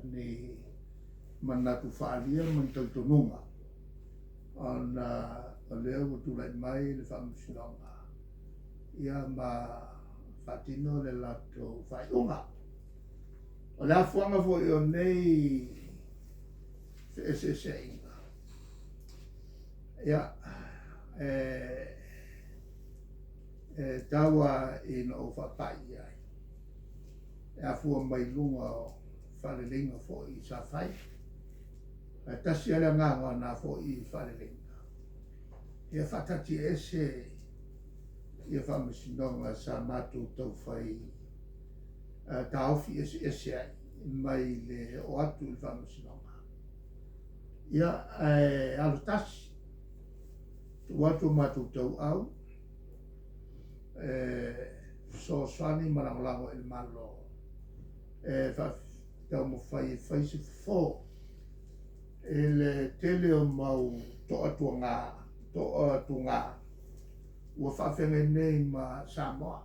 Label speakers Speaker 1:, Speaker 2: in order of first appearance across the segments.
Speaker 1: ni manatu faaalia ma ni talitonuga ona o lea ua tulai mai le Faamasinoga ia ma faatino le latou faaiuga. O le afuaga foi o nei feeseeseaiga, ia, e e tau lava ina ou faapai i ai, e afua mai luga o faaleleiga foi sa fai. Ae tasi lava le agaga o na foi faaleleiga, ia faataatiaese ia faamasinoga sa matou taufai taofi eseese ai mai le oo atu i le faamasinoga. Ia, ae alo tasi, tuu atu o matou tauau e fesoasoani ma lagolago i le Malo e taumafai e fai se fofo i le tele o mau toatuaga, toatuga ua faafeagai nei ma Samoa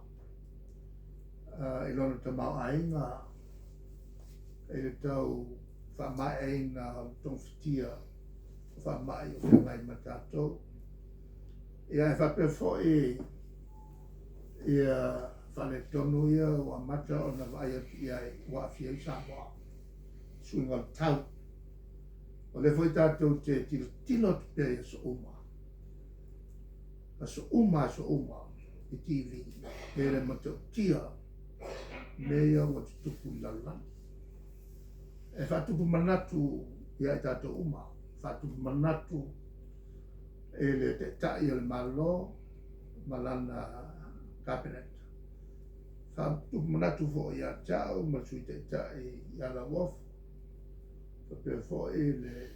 Speaker 1: i lona tamaoaiga i le tau faamaeaina o le togafitia o faamai o feagai ma tatou. Ia, e faapea foi ia faaletonu ia ua amata ona vaai atu i ai ua aafia ai Samoa, suiga o le tau. O lea foi tatou te tilotilo atu pea i aso uma, aso uma, aso uma i TV, pe le matautia mea ia ua tutupu i le lalolagi. E faatupu manatu ia i tatou uma, faatupu manatu i le Taitai o le Malo ma lana Kapeneta. Faatupu manatu foi ia te au ma le Sui Taitai ia Lauofo, faapea foi le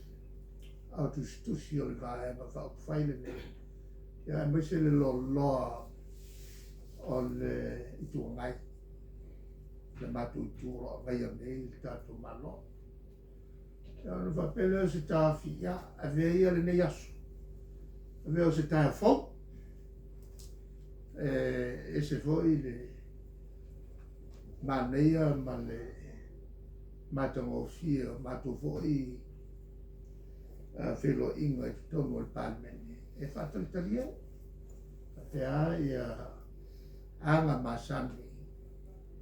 Speaker 1: Ao Tusitusi o le Vaega Faaupufai lenei, ia aemaise le loaloa o le Itu Agai, le matou Itu o lo o agaia nei le tatou Malo. Ia ona faapea lea o se taofi, ia, avea ia lenei aso, avea o se taeao fou, e ese foi le manaia ma le matagofie o matou foi feiloaiga i totonu o le Palemene e faatalitali ai, faapea ia aga masani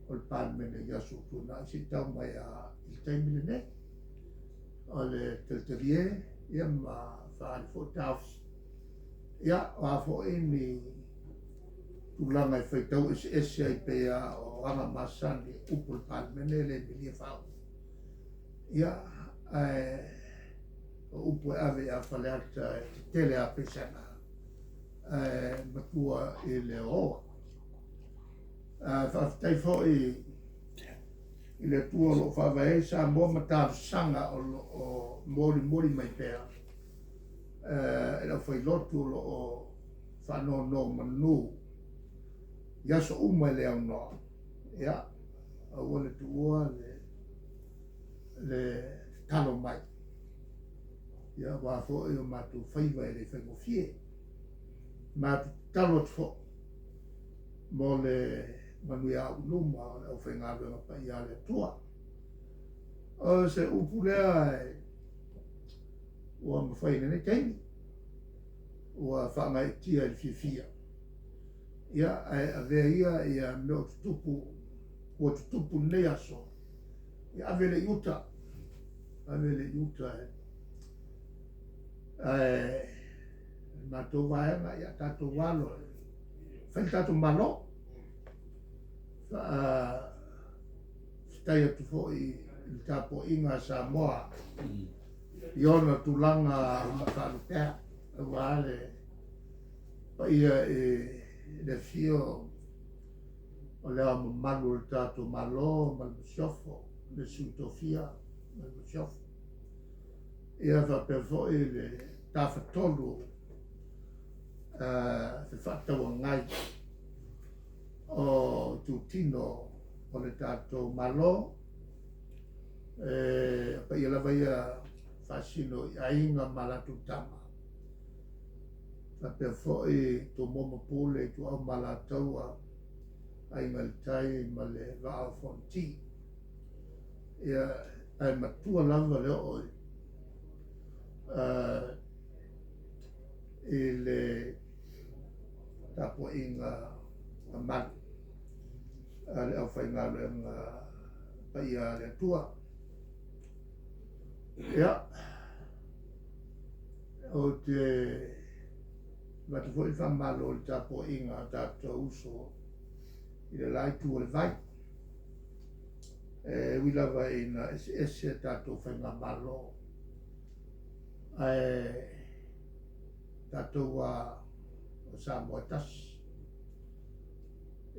Speaker 1: o le Palemene i aso ua tuanai se i tau mai lava i le taimi lenei. O le talitalie ia ma faaali foi taofi. Ia, o a foi ni tulaga e faitau eseese ai pei lava o aga masani o upu o le Palemene e le milia faauu. Ia, ae o upu e ave ia Faleata e tetele lava pesega, ae matua i le oaoa. Faafetai foi i le Atua o lo o faavae ai Samoa ma talosaga o lo o molimoli mai pea e le aufailotu o lo o faanonomanu i aso uma e le aunoa. Ia, aua le tuua le le tatalo mai, ia aua foi o matou faiva e le faigofie. Matou tatalo atu foi mo le manuia au i luma o le aufaigaluega paia a le Atua. O se upu lea ua mafai i lenei taimi, ua faagaeetia i le fiafia, ia ae avea ia ia mea o tutupu, ua tutupu i lenei aso, ia ave lea i uta, ave lea i uta e, ae le matou vaega, ia tatou alo e fai le tatou Malo. Faafetai atu foi i le tapuaiga a Samoa i ona tulaga faalupea, aua le paia i le afio o Le Ao Mamalu o le tatou Malo ma le Masiofo, le Sui Tofia ma le Masiofo. Ia faapea foi le Tafatolu Fefaatauagai o itutino o le tatou Malo, e paia lava ia faasino i aiga ma latou tama, faapea foi Tumua ma Pule, Ituau ma Alataua, Aiga i le Tai ma le Vaa o Fonoti. Ia, Ae matua lava le oo i le tapuaiga mamalu a le aufaigaluega paia a le Atua. Ia, ou te avatu foi le faamalo i le tapuaiga a tatou uso i le la itu o le vai. E ui lava ina eseese a tatou faigamalo, ae tatou a o Samoa e tasi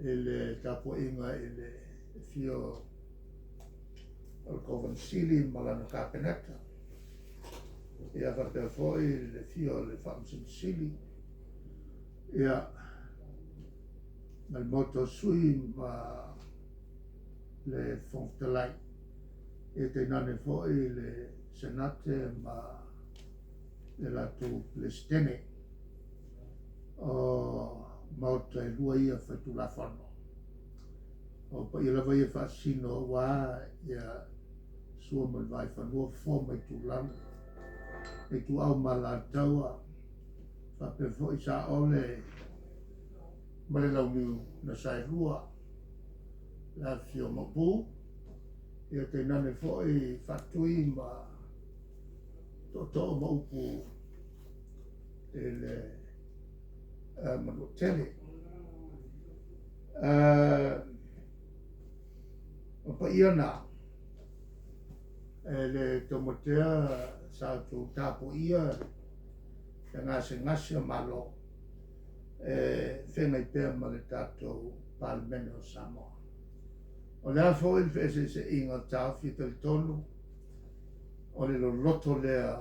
Speaker 1: i le tapuaiga i le afio o le Kovana Sili ma lana Kapeneta, ia faapea foi le afio o le Faamasino Sili, ia ma le Maota o Sui ma le Fofoga Fetalai, ia tainane foi le Senate ma le latou Peresetene. O Maota e lua ia Faitulafono. O paia lava ia faasino aua ia Sua ma le Vaifanua, Fofo ma Aitulagi, Ituau ma Alataua, faapea foi Saole ma le Launiu na Saelua, le afifio o Maopu, ia tainane foi Faatui ma Tootoo ma Upu i le Manuatele. O paia na e le taumatea sa outou tapuaia le gasegase o Malo e feagai pea ma le tatou Palemene o Samoa. O le a foi le feeseeseaiga o taofi e talitonu o le loloto lea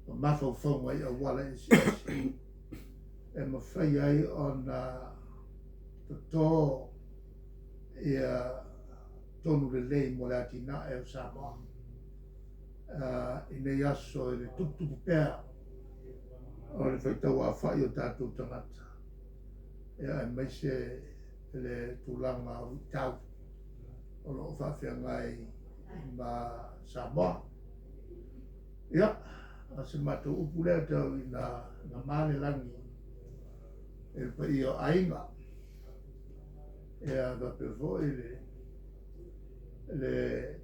Speaker 1: o mafaufauga i auala eseese e mafai ai ona toto ia tonu lelei mo le atinae o Samoa i nei aso i le tuputupu pea o le faitauaofai o tatou tagata, ia aemaise le tulaga o luitau o lo o faafeagai ma Samoa. Ia, o se matou upu lea tau ina nama le lagi i le paia o aiga, ia faapea foi le le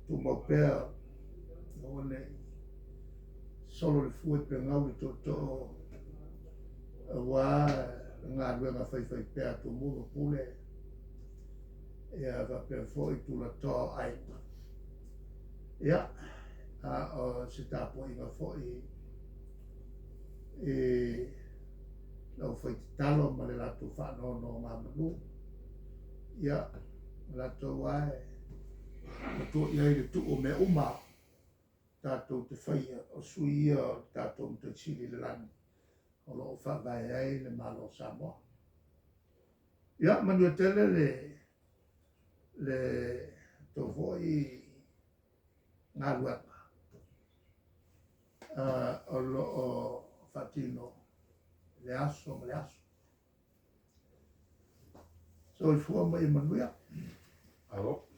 Speaker 1: tumau pea aua ne i solo le fue pe gau le tootoo aua le galuega faifaipea a Tumua ma Pule, ia faapea foi tulatoa o aiga. Ia, a o se tapuaiga foi i le aufaitatalo ma le latou faanonogamanu, ia, o latou lava e matua i ai le tuu o mea uma tatou te faia, o sui ia o le tatou Matai Sili i le lagi o lo o faavae ai le Malo o Samoa. Ia, manuia tele le le tou foi galuega o lo o faatino i le aso ma le aso. Soifua ma ia manuia.
Speaker 2: Malo.